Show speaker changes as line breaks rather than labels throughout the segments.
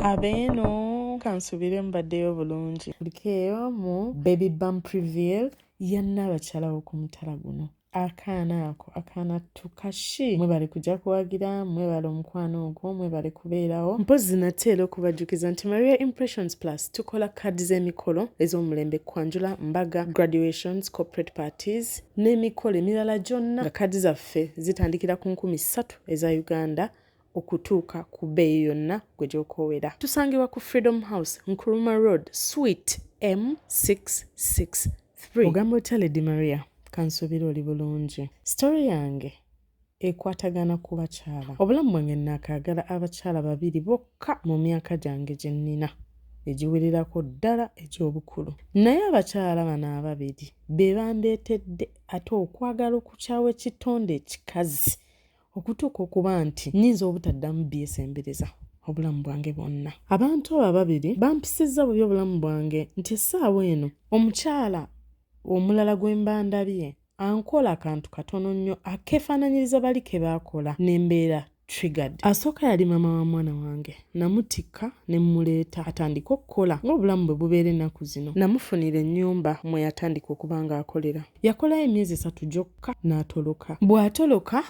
Abeeno kansubire mubaddeyo bulungi. Kuliko eyo mu baby bump reveal ya Nnaabakyala w'oku mutala guno. Akaana ako akaana tukashi, mwebale kujja kuwagira, mwebale omukwano ogwo, mwebale kubeerawo. Mpozzi nate era okubajjukiza nti Maria Impressions Plus tukola kaadi z'emikolo ez'omulembe: kwanjula, mbaga, graduations, corporate parties n'emikolo emirala gyonna, nga kaadi zaffe zitandikira ku 3000 eza Uganda okutuuka ku bbeeyi yonna gwe gy'okoowera. Tusangibwa ku Freedom House, Nkrumah Road, Suite M663. Ogamba otya, Lady Maria? Kansuubire oli bulungi. Story yange ekwatagana ku bakyala. Obulamu bwange naakaagala abakyala babiri bokka mu myaka gyange gye nnina egiwererako ddala egy'obukulu, naye abakyala bano ababiri be bandeetedde ate okwagala okukyawa ekitonde ekikazi okutuuka okuba nti nnyinza obutaddamu byesembereza obulamu bwange bwonna. Abantu abo ababiri bampisizza bubi obulamu bwange nti essaawa eno omukyala omulala gwe mba ndabye ankola akantu katono nnyo akeefaananyiriza bali ke baakola, n'embeera triggered. Asooka yali maama wa mwana wange. Namutikka ne mmuleeta atandike okukola ng'obulamu bwe bubeera ennaku zino. Namufunira ennyumba mwe yatandika okuba ng'akolera. Yakolayo emyezi 3 gyokka n'atoloka. Bw'atoloka,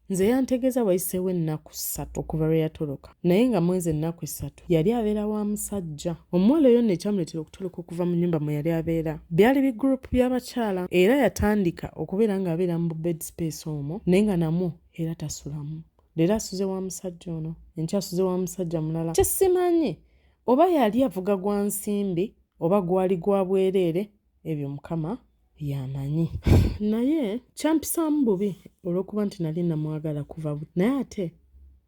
nze yantegeeza wayiseewo ennaku 3 okuva lwe yatoloka, naye nga mwezi ennaku 3 yali abeera wa musajja. Omuwala oyo nno ekyamuleetera okutoloka okuva mu nnyumba mwe yali abeera byali bigurupu by'abakyala, era yatandika okubeera ng'abeera mu bed space omwo, naye nga namwo era tasulamu. Leero asuze wa musajja ono, enkya asuze wa musajja mulala. Kyesimanyi oba yali avuga gwa nsimbi oba gwali gwa bwereere, ebyo Mukama yamanyi. Naye kyampisaamu bubi olw'okuba nti nali namwagala kuva buto, naye ate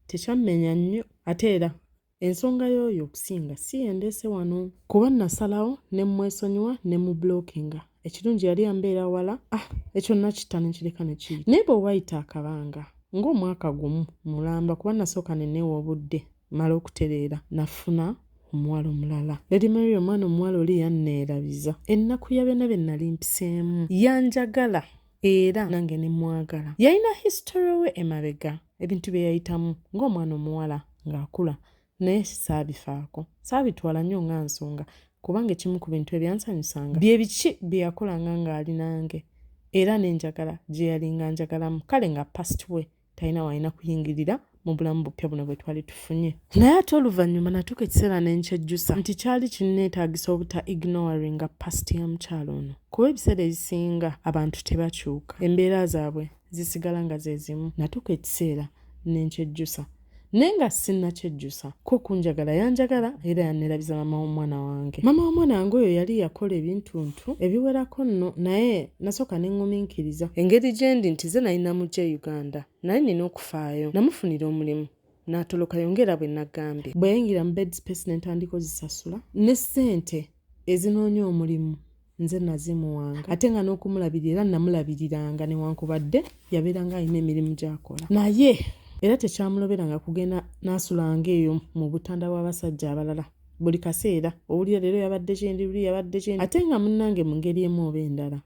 tekyammenya nnyo. Ate era ensonga y'oyo okusinga si yendeese wano, kuba nasalawo ne mmwesonyiwa ne mublockinga. Ekirungi yali ambeera wala. Ah, ekyo nakitta nekireka nekiyita. Naye bwe wayita akabanga ng'omwaka gumu mulamba, kuba nasooka neneewa obudde mala okutereera, nafuna omuwala omulala. Lady Maria, omwana omuwala oli yanneerabiza ennaku ya byonna bye nali mpiseemu. Yanjagala era nange ne mwagala. Yalina history we emabega, ebintu bye yayitamu ng'omwana omuwala ng'akula, naye saabifaako, saabitwala nnyo nga nsonga, kubanga ekimu ku bintu ebyansanyusanga bye biki bye yakolanga ng'ali nange era n'enjagala gye yalinga njagalamu. Kale nga past we talina walina kuyingirira mu bulamu bupya buno bwe twali tufunye. Naye ate oluvannyuma natuuka ekiseera ne nkyejjusa nti kyali kinneetaagisa obuta ignoringa past ya mukyalo ono, kuba ebiseera ebisinga abantu tebakyuka, embeera zaabwe zisigala nga ze zimu. Natuuka ekiseera ne nkyejjusa, naye nga sinnakyejjusa ko kunjagala yanjagala era yanneerabiza maama w'omwana wange. Maama w'omwana wange oyo yali yakola ebintuntu ebiwerako nno, naye nasooka ne ŋŋumiikiriza. Engeri gye ndi nti ze nali namujja e Uganda, naye nina okufaayo. Namufunira omulimu n'atolokayo ng'era bwe nagambye. Bwe yayingira mu bed space ne ntandika ozisasula, ne ssente ezinoonya omulimu nze nazimuwanga, ate nga n'okumulabirira era namulabiriranga newankubadde yabeeranga alina emirimu gy'akola. Naye era tekyamuloberanga kugenda n'asulanga eyo mu butanda bw'abasajja abalala. Buli kaseera owulira leero yabadde kyendi, luli yabadde kyendi, ate nga munnange mu ngeri emu oba endala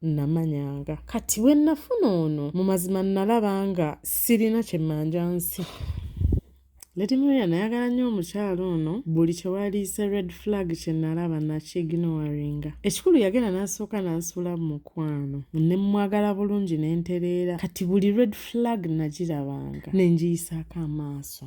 namanyanga. Kati bwe nafuna ono, mu mazima nalaba nga sirina kyemmanja nsi. Lady Maria, nayagala nnyo omukyalo ono. Buli kye waliise red flag kye nalaba nakiignoringa. Ekikulu yagenda n'asooka n'ansuula mu mukwano ne mmwagala bulungi ne ntereera. Kati buli red flag nagirabanga ne ngiyisaako amaaso.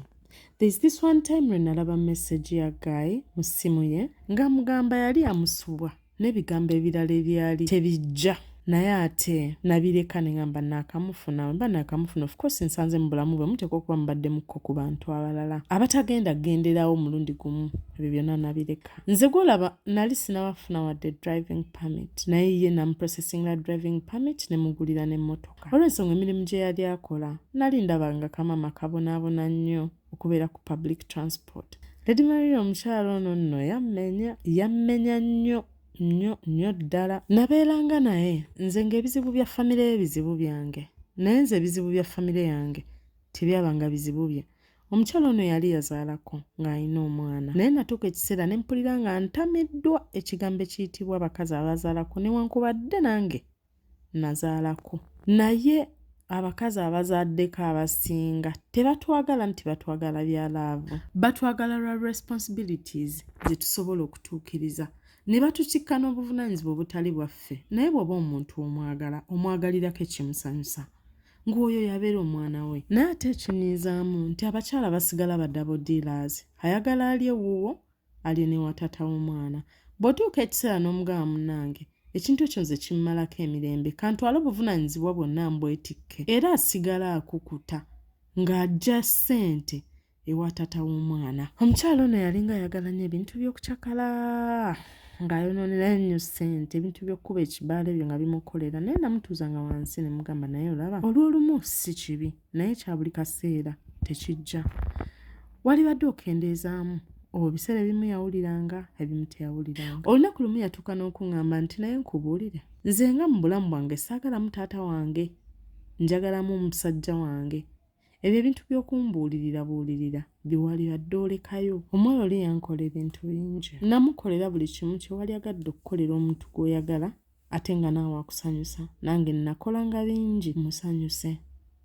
There's this one time lwe nalaba message ya guy mu ssimu ye ng'amugamba yali amusubwa n'ebigambo ebirala ebyali tebijja, naye ate nabireka ne ngamba naakamufuna. Mba naakamufuna, of course nsanze mu bulamu bwe muteekwa okuba mubaddemukko ku bantu abalala abatagenda kugenderawo mulundi gumu. Ebyo byonna nabireka. Nze gwolaba nali sinabafuna wadde driving permit, naye ye namuprocessinga driving permit ne mugulira n'emmotoka, olw'ensonga emirimu gye yali akola nali ndaba nga kamama kabonaabona nnyo okubeera ku public transport. Lady Maria, omukyalo ono nno yammenya, yammenya nnyo nnyo nnyo ddala. Nabeeranga naye nze ng'ebizibu bya famire ye bizibu byange, naye nze ebizibu bya famire yange tebyabanga bizibu bye. Omukyalo ono yali yazaalako ng'alina omwana, naye natuuka ekiseera ne mpulira nga ntamiddwa ekigambo ekiyitibwa abakazi abazaalako, newankubadde nange nazaalako, naye Abakazi abazaddeko abasinga tebatwagala nti batwagala bya love, batwagala lwa responsibilities ze tusobola okutuukiriza ne batutikka n'obuvunaanyizibwa obutali bwaffe. Naye bw'oba omuntu omwagala, omwagalirako ekimusanyusa, ng'oyo yabeera omwana we. Naye ate ekinyiizaamu nti abakyala basigala ba double dealers, ayagala alye wuwo, alye ne wa taata w'omwana. Bw'otuuka ekiseera n'omugamba, munnange ekintu ekyo nze kimmalako emirembe, kantwale obuvunaanyizibwa bwonna mbwetikke, era asigala akukuta ng'aggya ssente ewa taata w'omwana. Omukyala ono yalinga ayagala nnyo ebintu by'okucakala, ng'ayonoonerayo nnyo ssente, ebintu by'okkuba ekibaala ebyo nga bimukolera. Naye namutuuzanga wansi ne mugamba, naye olaba olw'olumu si kibi, naye kya buli kaseera tekijja, walibadde okendeezaamu. Ebiseera ebimu yawuliranga, ebimu teyawuliranga. Olunaku lumu yatuuka n'okuŋŋamba nti, naye nkubuulire, nze nga mu bulamu bwange saagalamu taata wange, njagalamu omusajja wange. Ebyo ebintu by'okumbuulirira buulirira byewalibadde olekayo. Omuwala oli yankola ebintu bingi, namukolera buli kimu kye wali agadde okukolera omuntu gw'oyagala ate nga naawe akusanyusa. Nange nakolanga bingi musanyuse,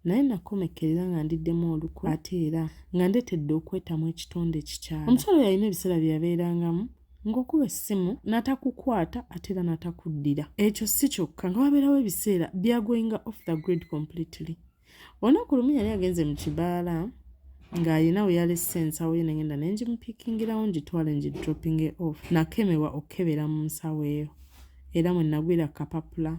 naye nakomekkerera nga ndiddemu olukwe, ate era nga ndeetedde okwetamu ekitonde ekikyala. Omukyala oyo alina ebiseera bye yabeerangamu ng'okuba essimu n'atakukwata, ate era n'atakuddira. Ekyo si kyokka, nga wabeerawo ebiseera byagoinga off the grid completely. Olunaku lumu yali agenze mu kibaala ng'ayina we yalese ensawo ye, negenda ne ngimupikingirawo ngitwale ngidroppinge off. Nakemebwa okukebera mu nsawo eyo, era mwe nagwira kapapula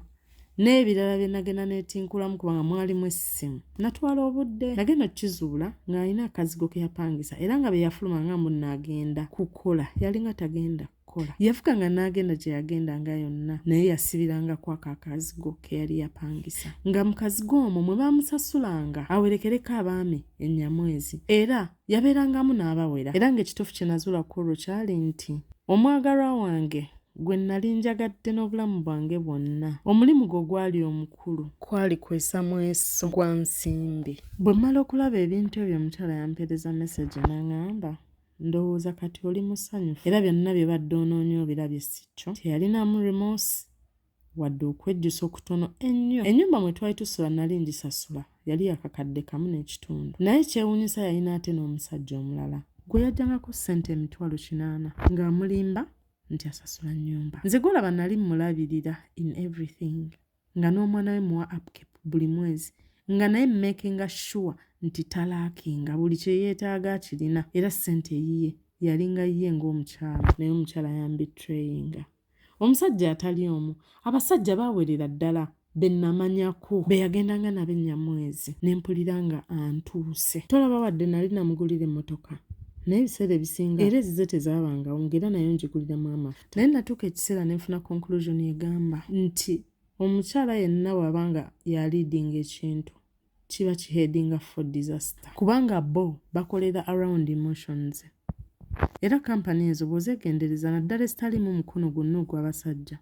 n'ebirala bye nagenda neetinkulamu, kubanga mwalimu essimu. Natwala obudde nagenda okukizuula ng'alina akazigo ke yapangisa, era nga bye yafuluma nga mbu naagenda kukola, yalinga tagenda kukola. Yavuganga n'agenda gye yagendanga yonna, naye yasibirangako ako akazigo ke yali yapangisa, nga mu kazigo omwo mwe baamusasulanga awerekereko abaami ennyamwezi, era yabeerangamu n'abawera. Era ng'ekituufu kye nazuula ku olwo kyali nti omwagalwa wange gwe nali njagadde n'obulamu bwange bwonna, omulimu gwe ogwali omukulu kwali kwesa mweso gwa nsimbi. Bwe mmala okulaba ebintu ebyo, omukyala yampeereza message n'aŋŋamba, ndowooza kati oli musanyufu, era byonna bye badde onoonya obirabye, si kyo? Teyalinamu remorse wadde okwejjusa okutono ennyo. Ennyumba mwe twali tusula nali ngisasula, yali yakakadde kamu n'ekitundu. Naye kyewuunyisa, yalina ate n'omusajja omulala gwe yajjangako ssente 800,000 ng'amulimba nti asasula nnyumba. Nze gwolaba nali mmulabirira in everything, nga n'omwana we muwa upkeep buli mwezi, nga naye makinga sure nti talackinga, buli kye yeetaaga akirina, era ssente eyiye yalinga yiye ng'omukyala. Naye omukyala yambetrayinga omusajja atali omu. Abasajja baawerera ddala be namanyako be yagendanga nabo ennyamwezi, ne mpulira nga antuuse. Tolaba wadde nali namugulira emmotoka, naye ebiseera ebisinga era ezize tezaabangawo, ng'era nayo ngiguliramu amafuta. Naye natuuka ekiseera ne nfuna conclusion egamba nti omukyala yenna bw'abanga yaleadinga ekintu, kiba kiheadinga for disaster, kubanga bo bakolera around emotions. Era kampani ezo bw'ozeegendereza, naddala ezitaliimu mukono gwonna ogw'abasajja,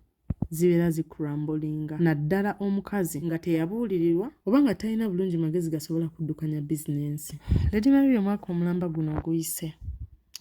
zibeera zicrumblinga, naddala omukazi nga teyabuulirirwa oba nga talina bulungi magezi gasobola kuddukanya bizinensi. Lady Maria, omwaka omulamba guno oguyise,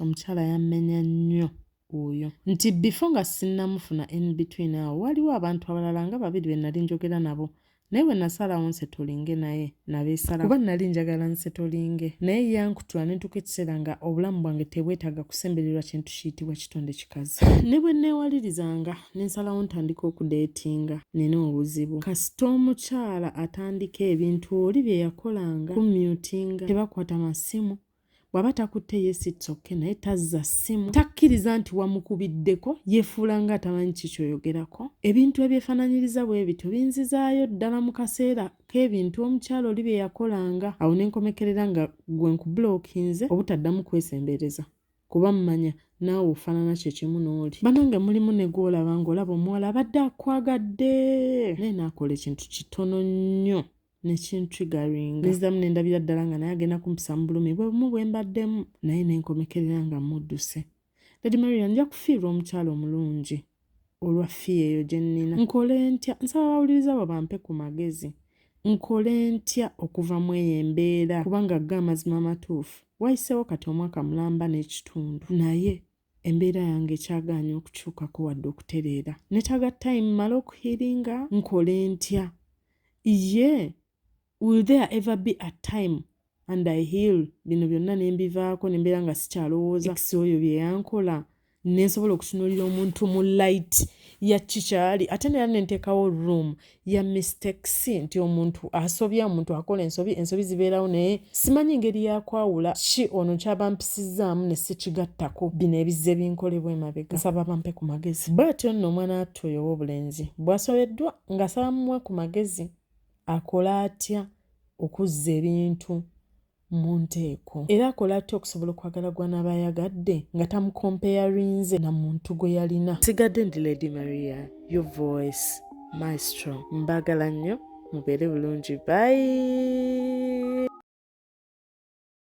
omukyala yammenya nnyo oyo nti before nga sinnamufuna, in between awo waliwo abantu abalala nga babiri be nali njogera nabo, naye bwe nasalawo nsettlinge naye nabeesala, kuba nali njagala nsettlinge naye. Yankutula ne ntuuka ekiseera nga obulamu bwange tebwetaaga kusembererwa kintu kiyitibwa kitonde kikazi. Ne bwe neewalirizanga ne nsalawo ntandika okudatinga, nina obuzibu. Kasita omukyala atandika ebintu oli bye yakolanga, kumutinga, tebakwata masimu. Bw'aba takutte, yes, it's okay, naye tazza ssimu, takkiriza nti wamukubiddeko, yeefuula nga atamanyi ki kyoyogerako. Ebintu ebyefaananyiriza bwe bityo binzizaayo ddala mu kaseera k'ebintu omukyala oli bye yakolanga. Awo ne nkomekerera nga gwe nkublockinze obutaddamu kwesembereza, kuba mmanya naawe ofaanana kyekimu n'oli. Banange, mulimu ne gw'olaba ng'olaba omuwala abadde akwagadde, naye n'akola ekintu kitono nnyo nekintriggeringa, nziramu nendabira ddala nga naye agenda kumpisa mu bulumi bwe bumu bwe mbaddemu, naye nenkomekerera nga mudduse. Lady Maria, nja kufiirwa omukyala omulungi olwa fear eyo gye nnina. Nkole ntya? Nsaba bawuliriza bo bampe ku magezi. Nkole ntya okuva mu eyo embeera? Kubanga ga amazima amatuufu, wayiseewo kati omwaka mulamba n'ekitundu, naye embeera yange ekyagaanye okukyukako wadde okutereera. Netaaga time male okuhealinga. Nkole ntya? Ye. Will there ever be a time and I heal bino byonna ne mbivaako ne mbeera nga sikyalowooza ex oyo bye yankola ne nsobola okutunuulira omuntu mu light ya kikyali ate nera ne nteekawo room ya mistakes nti omuntu asobya omuntu akola ensobi ensobi zibeerawo naye simanyi ngeri yakwawula ki ono kyaba mpisizzaamu ne sikigattako bino ebizze binkolebwa emabega nsaba bampe ku magezi bw'atyo nno omwana wattu oyo ow'obulenzi bw'asobeddwa ng'asaba mumuwe ku magezi akola atya okuzza ebintu mu nteeko era akola atya okusobola okwagala gw'anaaba ayagadde nga tamukompeyarinze na muntu gwe yalina sigadde ndi lady maria your voice maestro mbagala nnyo mubeere bulungi bye.